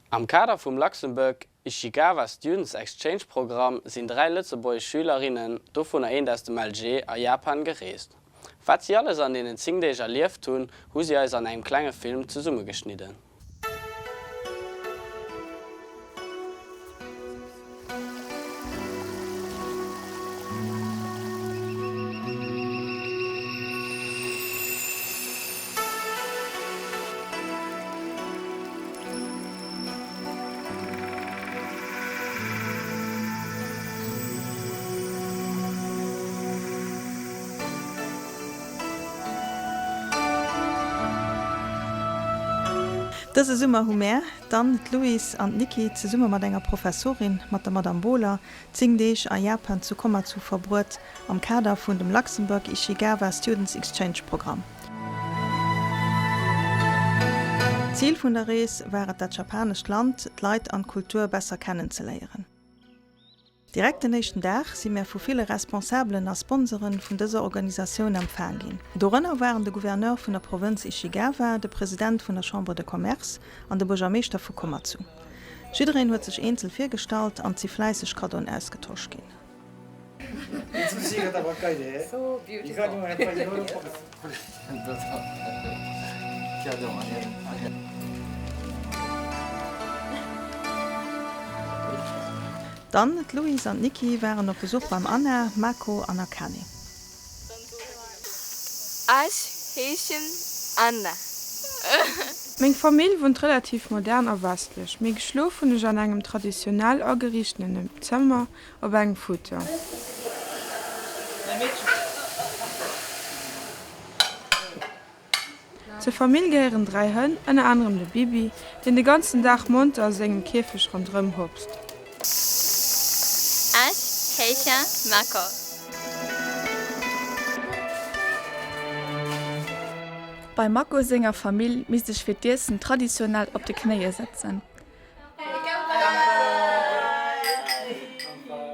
Am Kader vum Luxembourg Ishikawa Students Exchange Programm sinn 3 lëtzebuergesch Schülerinnen, dovunner eent aus dem LG, a Japan gereest. Wat si alles an deenen 10 Deeg erlieft hunn, hu si eis an engem klenge Film zesummegeschnidden. Dëse Summer hu mär, d'Anne, d'Louise an d'Niki, zesumme mat enger Professorin, mat der Madame Bohler, 10 Deeg a Japan zu Komatsu verbruet, am Kader vun dem Luxembourg Ishigawa Students Exchange Programm. Zil vun der Rees war et dat japanescht Land, d'Leit an d'Kultur besser kennen ze léieren. Direkt den éischten Dag si mär vu ville Responsabelen a Sponsoren vun dëser Organisatioun empfaang ginn. Dorënner waren de Gouverneur vun der Provënz Ishigawa, de President vun der Chambre de Commerce an de Buergermeeschter vu Komatsu. Jiddereen huet sech eenzel virgestallt an et si fläisseg Kaddoen ausgetosch ginn. D'Anne, d'Louise an d'Niki waren op Besuch beim Anna, Mako an Akane. Ech heeschen Anna. Meng Famill wunnt relativ modern a westlech, mee geschlof hunn ech an engem traditionell ageriichtenen Zëmmer Op engem Futon. Zur Famill gehéieren 3 Hënn, ënner anerem de Bibi, deen de ganzen Dag monter a sengem Käfeg ronderëm hopst. Ech heeschen Mako. Beim Mako senger Famill misst ech fir d'Iessen traditionell op de Knéie sëtzen.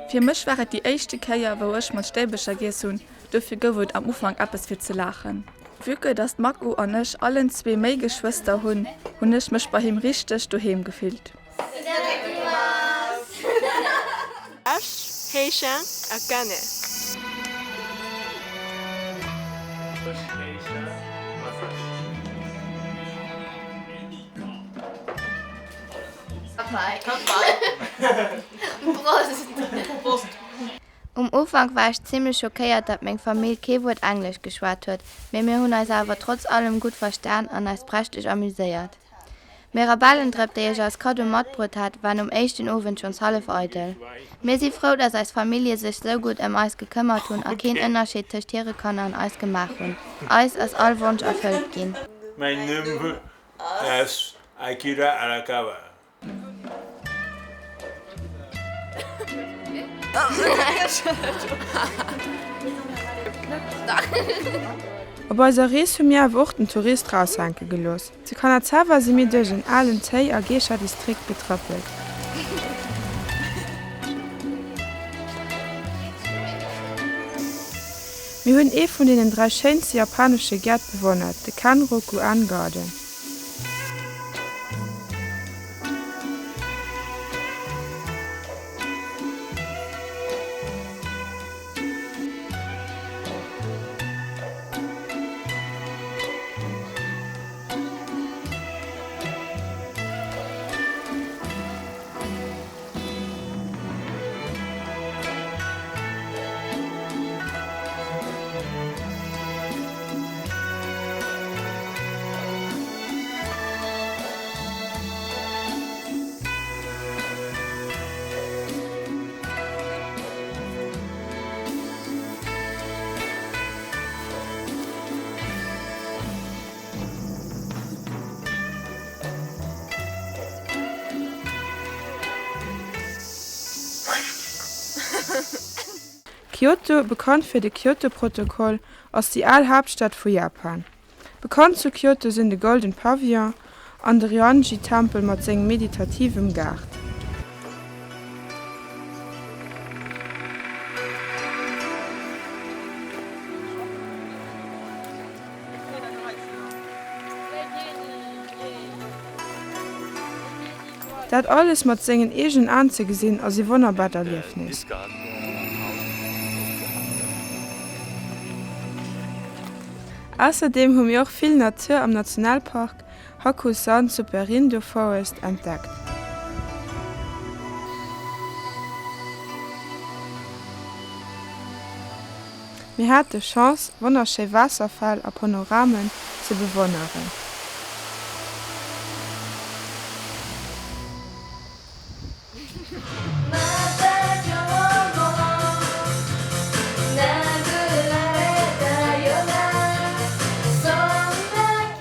Fir mech war et déi éischte Kéier wou ech mat Stäbecher giess hunn, dofir gouf et am Ufank eppes fir ze laachen. Vue que dass d'Mako an ech allen zwee méi Geschwëster hunn, hunn ech mech bei him richteg doheem gefillt. Ech heeschen Akane. Um Ufank war ech zimmlech schockéiert, dat meng Famill kee Wuert Englesch geschwat huet, mee mir hunn eis awer trotz allem gutt verstan an eis prächteg amuséiert. D'Mirabellendrëpp, déi ech als Kaddo matbruet hat, war nom éischten Owend schonns hallef eidel. Mir si frou, dass eis Famillje sech sou gutt ëm eis gekëmmert hunn a keen Ënnerscheed tëscht hire Kanner an eis gemaach hunn. Eis ass all Wonsch erfëllt ginn. Mäin Numm ass Akira Arakawa. Op eiser Rees hu mir awer och den Tourist raushänke gelooss. Zu Kanazawa si mir duerch en alen Téi a Geisha-Distrikt getrëppelt. Mir hunn ee vun deenen 3 schéinste japanesche Gäert bewonnert, de Kenroku-en Garden. Kyoto, bekannt fir de Kyoto-Protokoll, ass déi al Haaptstad vu Japan. Bekannt zu Kyoto sinn de Golden Pavillon an de Ryoanji-Tempel mat sengem meditativem Gaart. Dat alles mat sengen eegenen Aen ze gesinn ass ee wonnerbart Erliefnis. Ausserdeem hu mir och vill Natur am Nationalpark Hakusan Superindo Forest entdeckt. Mir hate Chance, wonnerschéi Waasserfäll a Panoramen ze bewonneren.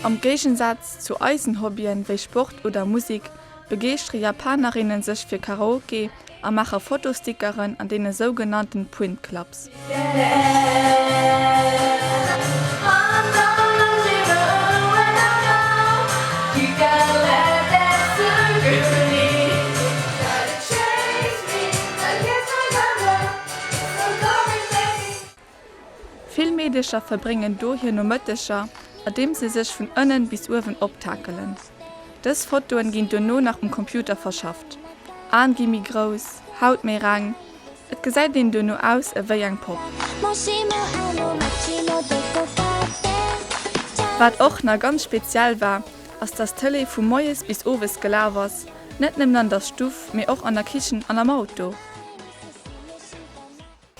Am Géigensaz zu eisen Hobbyen wéi Sport oder Musik begeeschtere Japanerinnen sech fir Karaoke a maache Fotostickeren an deene sougenannten Print Clubs. Vill Meedecher verbréngen do hir Nomëtteger, adeem se sech vun ënnen bis uewen optakelen. Dës Fotoen ginn duerno nach um Computer verschafft. Aen gi méi grouss, Haut méi reng, et gesäit een duerno aus ewéi eng Popp. Wat och na ganz speziell war, ass dass d'Tëlee vu moies bis owes gelaf ass, net nëmmen an der Stuff, mee och an der Kichen an am Auto.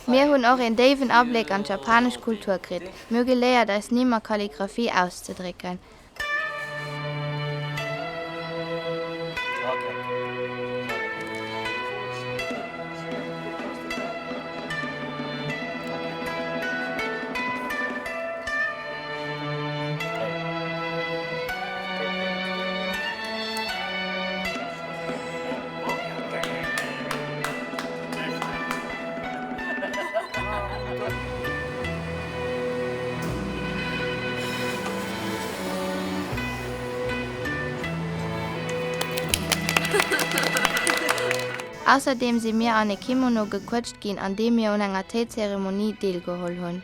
Mir hunn och een déiwen Abléck an d'japanesch Kultur kritt. Mir hu geléiert eis Nimm a Kalligraphie auszedrécken. Ausserdeem si mir an e Kimono gequëtscht ginn an deem mir un enger Téizeremonie deelgeholl hunn.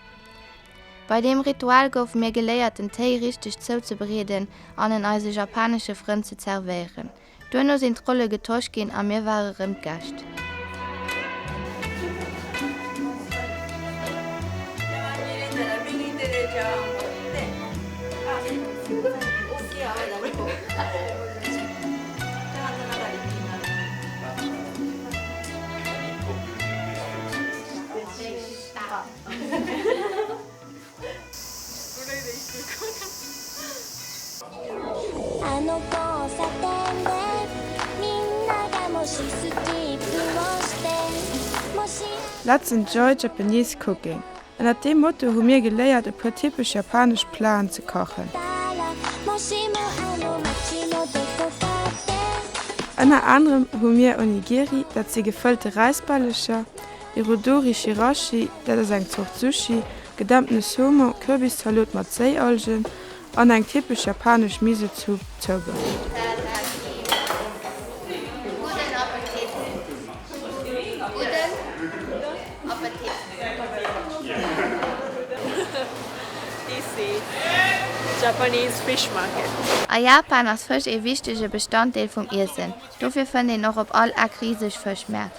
Bei deem Ritual goufe mir geléiert den Téi richteg zouzebereeden an en eise japanesche Frënn ze zerwéieren. Duerno sinn d'Rolle getosch ginn a mir ware rëm d'Gäscht. Let's enjoy Japanese cooking! Ënnert deem Motto hu mir geléiert e puer typesch japanesch Platen ze kachen. Ënner anerem hu mir Onigiri, dat si gefëllte Räisbällecher, Irodori Chirashi, dat ass eng Zort Sushi, Gedämptene Saumon, Kürbis-Zalot mat Séialgen an eng typesch japanesch Miso-Zoupp zoubereet. A Japan ass Fësch ee wichtege Bestanddeel vum Iessen. Dofir fënnt een och op all Eck riseg Fëschmäert.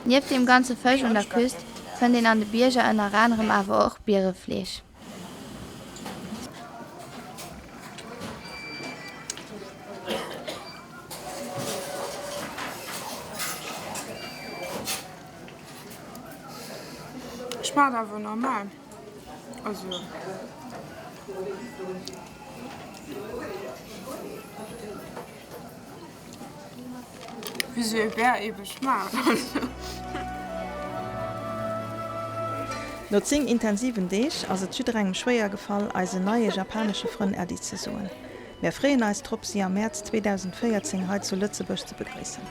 Nieft deem ganze Fësch un der Küst fënnt een an de Bierger ënner anerem awer och Bierefleesch. Schmaacht awer normal, also. Wéi sou ee Bär ebe schmaacht. No 10 intensiven Deeg ass et jidderengem schwéier gefall, eisen neie japanesche Frënn Äddi ze soen. Mär freeën eis drop, si am Mäerz 2014 hei zu Lëtzebuerg ze begréissen.